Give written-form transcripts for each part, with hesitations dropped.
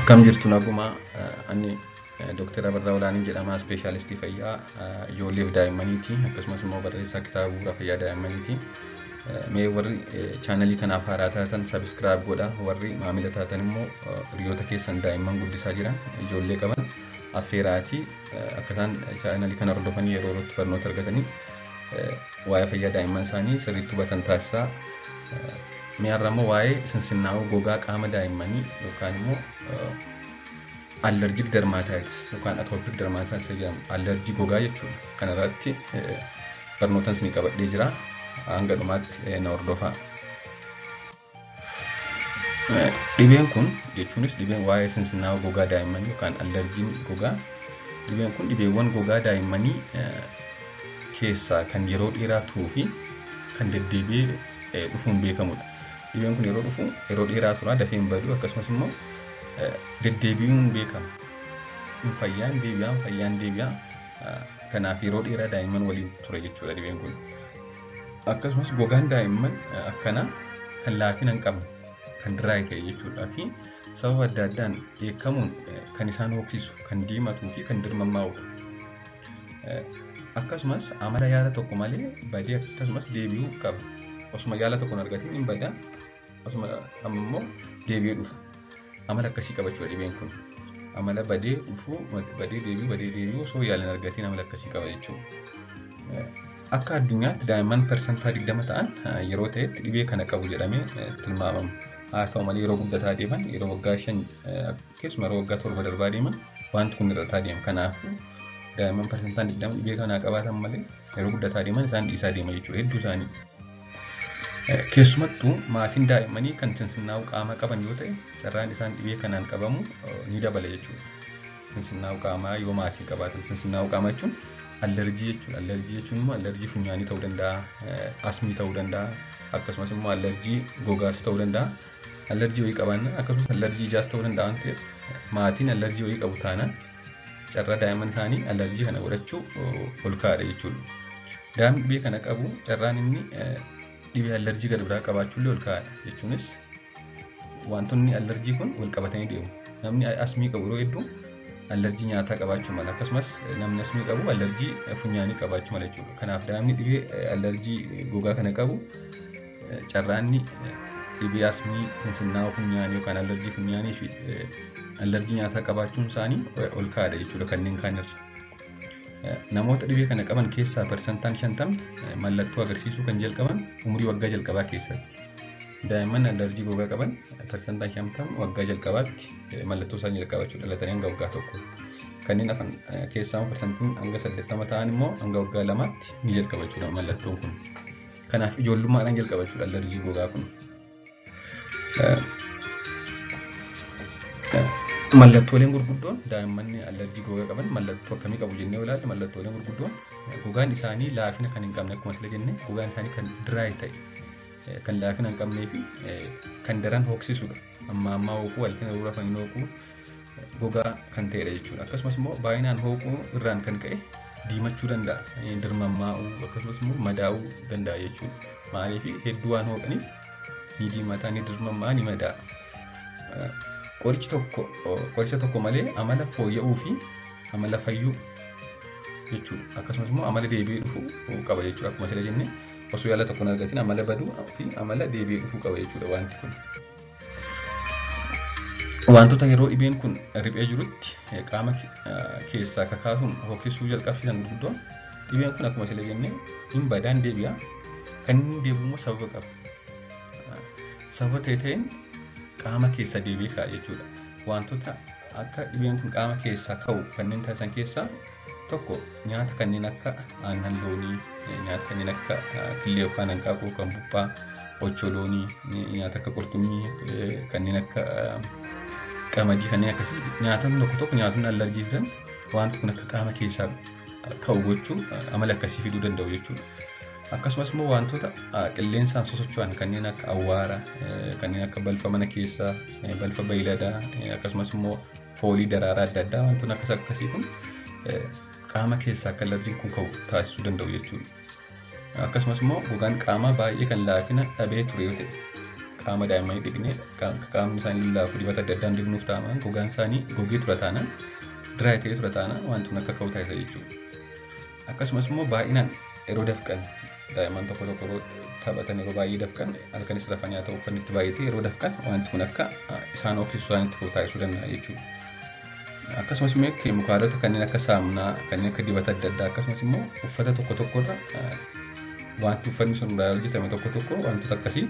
Akkam jirtu nagumaa ani Dooktar Abarraa Olaanii jedhama. Ispeeshaalistii fayyaa ijoollee fi daa'immaniiti. Akkasumas immoo barreessaa kitaaba bu'uura fayyaa daa'immaniiti. Mee warri chaanalii kanaaf haaraa taatan subscribe godhaa. Warri maamila taatan immoo hiriyoota keessan daa'imman guddisaa jiran ijoollee qaban affeeraatii akka isaan chaanalii kana hordofanii yeroo yerootti barnoota argatanii waa'ee fayyaa daa'imman isaanii sirriitti hubatan taasisaa. Mee har'a immoo waa'ee sinsinnaa'uu gogaa qaama daa'immanii yookaan immoo allergic dermatitis yookaan atopic dermatitis jedhamu allerjii gogaa jechuudha. Kana irratti barnoota isinii qabadhee jira. Hanga dhumaatti na hordofaa. Dhibeen kun jechuunis dhibeen waa'ee sinsinnaa'uu gogaa daa'immanii yookaan allerjiin gogaa dhibeen kun dhibeewwan gogaa daa'immanii keessaa kan yeroo dheeraa turuu fi kan deddeebi'ee dhufuun beekamudha. Dhibeen kun yeroo dhufu yeroo dheeraa tura, dafee hin badu, akkasumas immoo deddeebi'uun beekama. Fayyaan deebi'aa, fayyaan deebi'aa. Kanaaf yeroo dheeraa daa'imman waliin ture jechuudha dhibeen kun. Akkasumas gogaan daa'imman akkanaa kan laafina hin qabne, kan dry ta'e jechuudha fi sababa adda addaan dheekkamuun kan isaan hooksisu, kan diimatuu fi kan dirmammaa'udha. Akkasumas amala yaala tokko malee badee akkasumas deebi'uu qaba. Osuma yaala tokko hin argatiin hin badaa, osuma amma immoo deebi'ee dhufa. Amala akkasii qaba jechuudha dhibeen kun. Amala badee dhufuu, badee deebi'uu, badee deebi'uu osoo yaala hin argatiin amala akkasii qaba jechuudha. Akka addunyaatti daa'imman 20% ta'an yeroo ta'etti dhibee kana qabu jedhamee tilmaamama. Haa ta'u malee yeroo guddataa deeman, yeroo waggaa 5, keessumaa yeroo waggaa 7 darbaa deeman wanti kun hir'ataa deema. Kanaafuu daa'imman 20% dhibee kanaa qabaatan malee yeroo guddataa deeman isaan dhiisaa deema jechuudha hedduu isaanii. Keessumattuu maatiin daa'immanii kan sinsinnaa'uu qaamaa qaban yoo ta'e carraan isaan dhibee kanaan qabamu ni dabala jechuudha. Sinsinnaa'uu qaamaa yoo maatiin qabaatan, sinsinnaa'uu qaamaa jechuun allerjii jechuudha. Allerjii jechuun immoo allerjii funyaanii ta'uu danda'a, asmii ta'uu danda'a, akkasumas immoo allerjii gogaas ta'uu danda'a. Allerjii wayii qabaannaan akkasumas allerjii ijaas ta'uu danda'a waan ta'eef maatiin allerjii wayii qabu taanaan carraa daa'imman isaanii allerjii kana godhachuu ol ka'aadha jechuudha. Daa'imni dhibee kana qabu carraan inni dhibee allerjii gara biraa qabaachuu illee ol ka'aadha. Jechuunis wantoonni allerjii kun wal qabatanii deemu. Namni asmii qabu yeroo hedduu allerjii nyaataa qabaachuu mala. Akkasumas namni asmii qabu allerjii funyaanii qabaachuu mala jechuudha. Kanaaf daa'imni dhibee allerjii gogaa kana qabu carraanni dhibee asmii, sinsinnaa'uu funyaanii yookaan allerjii funyaanii fi allerjii nyaataa qabaachuun isaanii ol ka'aadha jechuudha kanneen kaan irra. Namoota dhibee kana qaban keessaa 50% mallattoo agarsiisuu kan jalqaban umurii waggaa jalqabaa keessatti. Daa'imman allerjii gogaa qaban 50% waggaa jalqabaatti mallattoo isaanii jalqaba jechuudha, dhalatanii hanga waggaa 1. Kanneen hafan keessaa hanga 80% ta'an immoo hanga waggaa 2tti ni jalqaba jechuudha mallattoon kun. Kanaaf ijoollummaadhaan jalqaba jechuudha allerjii gogaa kun. Mallattooleen gurguddoon daa'imman allerjii gogaa qaban mallattoo akkamii qabu jennee ilaalle, mallattooleen gurguddoon gogaan isaanii laafina kan hin qabne, akkuma sila jenne gogaan isaanii kan dry ta'e, kan laafina hin qabnee fi kan daran hooksisudha. Amma ammaa hooquu, halkan yeroo rafan hooquu gogaa kan ta'edha jechuudha. Akkasumas immoo baay'inaan hooquu irraan kan ka'e diimachuu danda'a, dirmammaa'uu akkasumas immoo madaa'uu danda'a jechuudha. Maaliif hedduu waan hooqaniif ni diimataa, ni dirmammaa, ni madaa'a. Qorichi tokko qoricha tokko malee amala fooyya'uu fi amala fayyuu jechuudha. Akkasumas immoo amala deebi'ee dhufuu qaba jechuudha. Akkuma sila jenne osoo yaala tokko hin argatin amala baduu fi amala deebi'ee dhufuu qaba jechuudha wanti kun. Wantoota yeroo dhibeen kun riphee jirutti qaama keessaa kakaasuun hooksisuu jalqabsiisan gurguddoon, dhibeen kun akkuma sila jenne hin badaan deebi'a. Kan inni deebi'u immoo sababa qaba. Sababa ta'e ta'een qaama keessa deebi'ee ka'a jechuudha. Wantoota akka dhibeen kun qaama keessaa ka'u kanneen taasisan keessaa tokko nyaata kanneen akka aannan loonii, nyaata kanneen akka killee yookaan hanqaaquu yookaan buphaa, ocholoonii, nyaata akka qurxummii, kanneen akka qamadii kanneen akkasii, nyaatonni tokko tokko nyaatonni allerjii fidan wanti kun akka qaama keessaa ka'u gochuu amala akkasii fiduu danda'u jechuudha. Akkasumas immoo wantoota qilleensaan sosocho'an kanneen akka awwaara, kanneen akka balfa mana keessaa, balfa beeyladaa, akkasumas immoo foolii daraaraa adda addaa, wantoonni akkas akkasii kun qaama keessaa akka allerjiin kun ka'u taasisuu danda'u jechuudha. Akkasumas immoo gogaan qaamaa baay'ee kan laafina dhabee ture yoo ta'e, qaama daa'immanii dhiqnee qaamni isaanii lallaafu dibata adda addaan dibnuuf taanaan gogaan isaanii gogee tura taanaan dry ta'ee tura taanaan wanti kun akka ka'u taasisa jechuudha. Akkasumas immoo baay'inaan yeroo dafqan daa'imman tokko tokko yeroo taphatan yeroo baay'ee dafqan halkanis rafanii haa ta'u uffanni itti baay'atee yeroo dafqan wanti kun akka isaan hooksisu isaanitti ka'u taasisuu danda'a jechuudha. Akkasumas immoo keemikaalota kanneen akka saamunaa, kanneen akka dibata adda addaa akkasumas immoo uffata tokko tokkorra wanti uffanni sun irraa hojjetame tokko tokko wantoota akkasii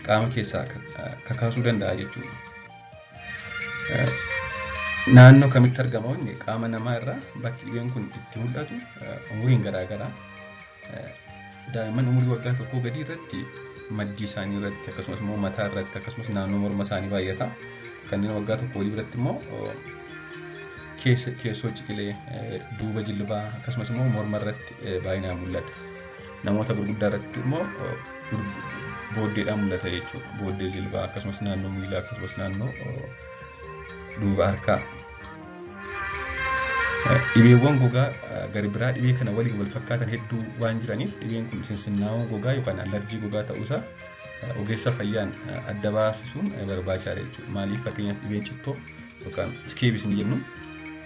qaama keessaa kakaasuu danda'a jechuudha. Naannoo kamitti argama inni qaama namaa irraa bakki dhibeen kun itti mul'atu umuriin garaagaraa. Daa'imman umurii waggaa tokkoo gadii irratti maddii isaanii irratti akkasumas immoo mataa irratti akkasumas naannoo morma isaanii baay'ata. Kanneen waggaa tokko olii biratti immoo keessoo ciqilee, duuba jilbaa akkasumas immoo morma irratti baay'inaan mul'ata. Namoota gurguddaa irratti immoo booddeedhaan mul'ata jechuudha. Booddee jilbaa akkasumas naannoo miilaa akkasumas naannoo duuba harkaa. Dhibeewwan gogaa gara biraa dhibee kana waliin wal fakkaatan hedduu waan jiraniif dhibeen kun sinsinnaa'uu gogaa yookaan allerjii gogaa ta'uusaa ogeessa fayyaan adda baasisuun barbaachisaadha jechuudha. Maaliif fakkeenyaaf dhibeen cittoo yookaan scabies ni jennu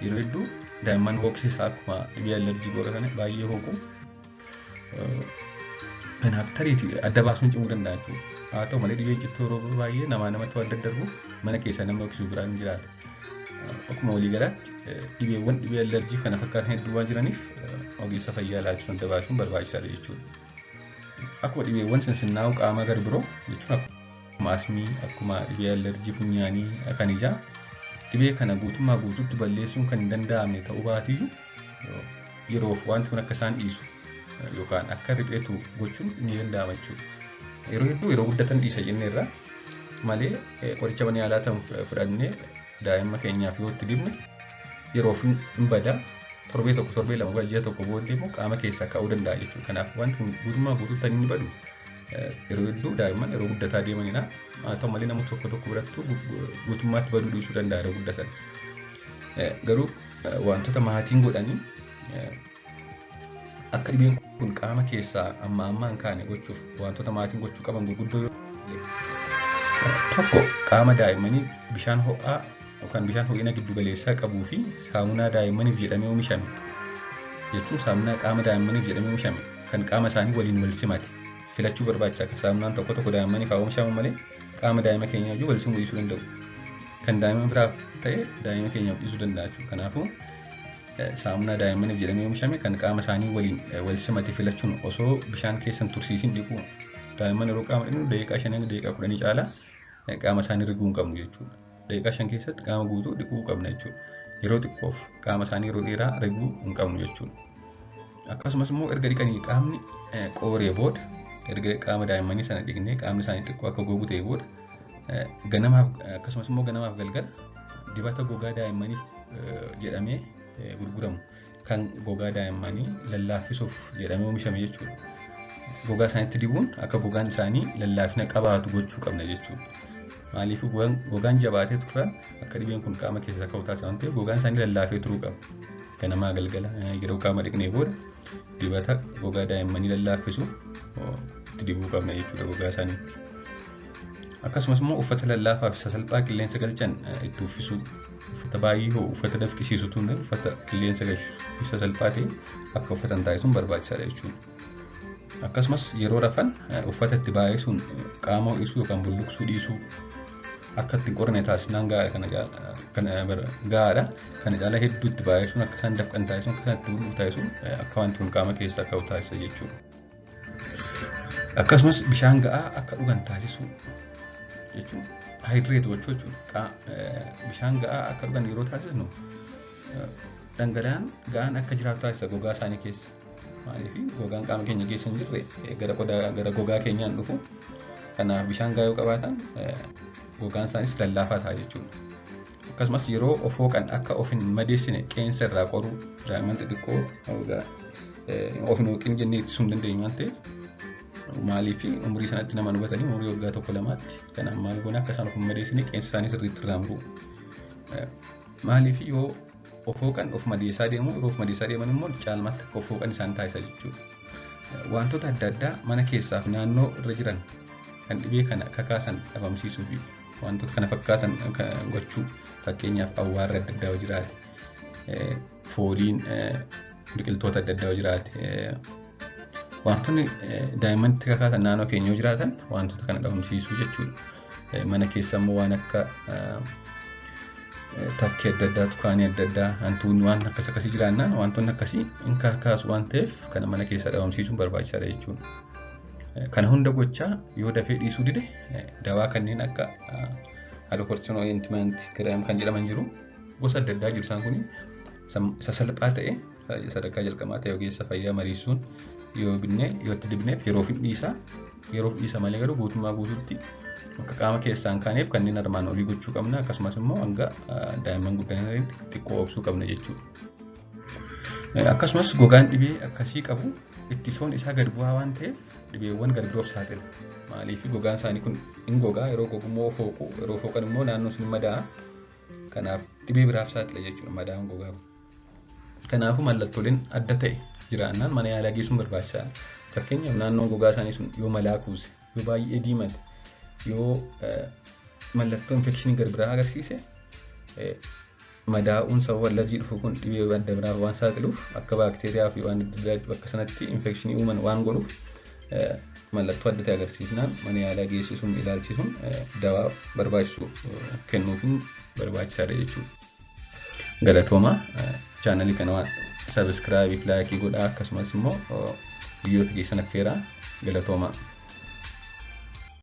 yeroo hedduu daa'imman hooqsisaa akkuma dhibee allerjii gogaa kana baay'ee hooqu. Kanaaf tariitii adda baasuun cimuu danda'a jechuudha. Haa ta'u malee dhibeen cittoo yeroo baay'ee namaa namatti waan daddarbuuf mana keessaa namni hooqsisu biraan ni jiraata. Akkuma waliigalaatti dhibeewwan dhibee allerjii kana fakkaatan hedduu waan jiraniif ogeessa fayyaa ilaalchisuun adda baasuun barbaachisaadha jechuudha. Akkuma dhibeewwan sinsinnaa'uu qaamaa gara biroo jechuun akkuma asmii, akkuma dhibee allerjii funyaanii kan ijaa dhibee kana guutummaa guutuutti balleessuun kan hin danda'amne ta'uu baatiyyuu yeroof wanti kun akka isaan dhiisu yookaan akka ripheetu gochuun ni danda'ama jechuudha. Yeroo hedduu yeroo guddatan dhiisa jenneerra malee qoricha mana yaalaa ta'an fudhannee daa'imma keenyaaf yoo itti dibne yeroof hin bada torbee tokko torbee lama ji'a tokko booddee immoo qaama keessaa ka'uu danda'a jechuudha. Kanaaf wanti kun guutummaa guutuutti inni badu yeroo hedduu daa'imman yeroo guddataa deemanidha. Haa ta'u malee namoota tokko tokko birattuu guutummaatti baduu dhiisuu danda'a yeroo guddatan. Garuu wantoota maatiin godhanii akka dhibeen kun qaama keessaa amma ammaa hin kaane gochuuf wantoota maatiin gochuu qaban gurguddoo yoo tokko qaama daa'immanii bishaan ho'aa yookaan bishaan ho'ina giddu galeessaa qabuu fi saamunaa daa'immaniif jedhamee oomishame jechuun saamunaa qaama daa'immaniif jedhamee oomishame kan qaama isaanii waliin wal simate filachuu barbaachisaa. Saamunaan tokko tokko daa'immaniif haa oomishamu malee qaama daa'ima keenyaa wajjin wal simuu dhiisuu danda'u. Kan daa'ima biraaf ta'e daa'ima keenyaaf dhiisuu danda'a jechuudha. Kanaafuu saamunaa daa'immaniif jedhamee oomishame kan qaama isaanii waliin wal simate filachuun osoo bishaan keessan tursiisin dhiquu daa'imman yeroo qaama dhiqnu daqiiqaa 5 hanga daqiiqaa 10 caalaa qaama isaanii riguu hin qabnu jechuudha. Daqiiqaa 5 keessatti qaama guutuu dhiquu qabna jechuudha. Yeroo xiqqoof qaama isaanii yeroo dheeraa riguu hin qabnu jechuudha. Akkasumas immoo erga dhiqanii qaamni qooree booda erga qaama daa'immanii sana dhiqnee qaamni isaanii xiqqoo akka gogu ta'e booda ganamaaf akkasumas immoo ganamaaf galgala dibata gogaa daa'immaniif jedhamee gurguramu kan gogaa daa'immanii lallaaffisuuf jedhamee oomishame jechuudha. Gogaa isaaniitti dibuun akka gogaan isaanii lallaafina qabaatu gochuu qabna jechuudha. Maaliif gogaan jabaatee turraan akka dhibeen kun qaama keessaa ka'u taasisa waan ta'eef gogaan isaanii lallaafee turuu qaba. Ganamaa galgala yeroo qaama dhiqnee booda dibata gogaa daa'immanii lallaaffisu itti dibuu qabna jechuudha gogaa isaaniitti. Akkasumas immoo uffata lallaafaa fi sasalphaa qilleensa galchan itti uffisuu. Uffata baay'ee ho'u uffata dafqisiisu tun uffata qilleensa galchu sasalphaa ta'e akka uffatan taasisuun barbaachisaadha jechuudha. Akkasumas yeroo rafan uffata itti baay'isuun qaama ho'isuu yookaan bulluqsuu dhiisuu akka itti qorne taasisnaan gahaadha. Kana caalaa hedduu itti baay'isuun akka isaan dafqan taasisuun akka isaan itti bulluqu taasisuun akka wanti kun qaama keessaa ka'u taasisa jechuudha. Akkasumas bishaan ga'aa akka dhugan taasisuu jechuun hydrate gochuu jechuudha. Bishaan ga'aa akka dhugan yeroo taasisnu dhangala'aan ga'aan akka jiraatu taasisa gogaa isaanii keessa. Maaliif gogaan qaama keenya keessa hin jirre gara qodaa gara gogaa keenyaan dhufu. Kanaaf bishaan ga'aa yoo qabaatan gogaan isaanis lallaafaa ta'a jechuudha. Akkasumas yeroo of hooqan akka of hin madeessine qeensa irraa qoruu daa'imman xixiqqoo of hin hooqin jennee ittisuu hin dandeenyu waan ta'eef maaliif umurii sanatti nama hubatanii umurii waggaa tokko lamaatti kanaaf maal goone akka isaan of hin madeessine qeensa isaanii sirriitti irraa muruu. Maaliif yoo of hooqan of madeessaa deemu yeroo of madeessaa deeman immoo caalmaatti akka of hooqan isaan taasisa jechuudha. Wantoota adda addaa mana keessaaf naannoo irra jiran kan dhibee kana kakaasan dhabamsiisuu fi wantoota kana fakkaatan gochuu, fakkeenyaaf awwaarri adda addaa yoo jiraate, fooliin biqiltoota adda addaa yoo jiraate, wantoonni daa'immanitti kakaasan naannoo keenya yoo jiraatan wantoota kana dhabamsiisuu jechuudha. Mana keessa immoo waan akka tafkii adda addaa, tukaanii adda addaa, hantuunni waan akkas akkasii jiraannaan wantoonni akkasii hin kakaasu waan ta'eef kana mana keessa dhabamsiisuun barbaachisaadha jechuudha. Kana hunda gochaa yoo dafee dhiisuu dide, dawaa kanneen akka hydrocortisone ointment cream kan jedhaman jiru, gosa adda addaa jiru. Isaan kun isa salphaa ta'e, sadarkaa jalqabaa ta'e, ogeessa fayyaa mariisuun yoo binnee yoo itti dibneef yeroof hin dhiisa. Yeroof dhiisa malee garuu guutummaa guutuutti akka qaama keessaan kaaneef kanneen armaan olii gochuu qabna, akkasumas immoo hanga daa'imman guddatanitti xiqqoo obsuu qabna jechuudha. Akkasumas gogaan dhibee akkasii qabu ittisoon isaa gad bu'aa waan ta'eef dhibeewwan gara biroof saaxila. Maaliif? Gogaan isaanii kun hin gogaa, yeroo gogu immoo fooqu, yeroo fooqan immoo naannoo sun madaa'a. Kanaaf dhibee biraaf saaxila jechuudha madaa'uun gogaaf. Kanaafuu mallattooleen adda ta'e jiraannaan mana yaalaa geessuun barbaachisaadha. Fakkeenyaaf naannoon gogaa isaanii sun yoo malaa kuuse, yoo baay'ee diimate, yoo mallattoo infekshinii gara biraa agarsiise, madaa'uun sababa allerjii dhufu kun dhibee adda biraaf waan saaxiluuf, akka baakteeriyaa fi waan adda addaa bakka sanatti infekshinii uuman waan godhuuf, mallattoo adda ta'e agarsiisnaan mana yaalaa geessisuun ilaalchisuun dawaa barbaachisu kennuufiin barbaachisaadha jechuudha. Galatoomaa. Chaanalii kana waan subscribe fi like godhaa, akkasumas immoo biyyoota keessan affeeraa. Galatoomaa.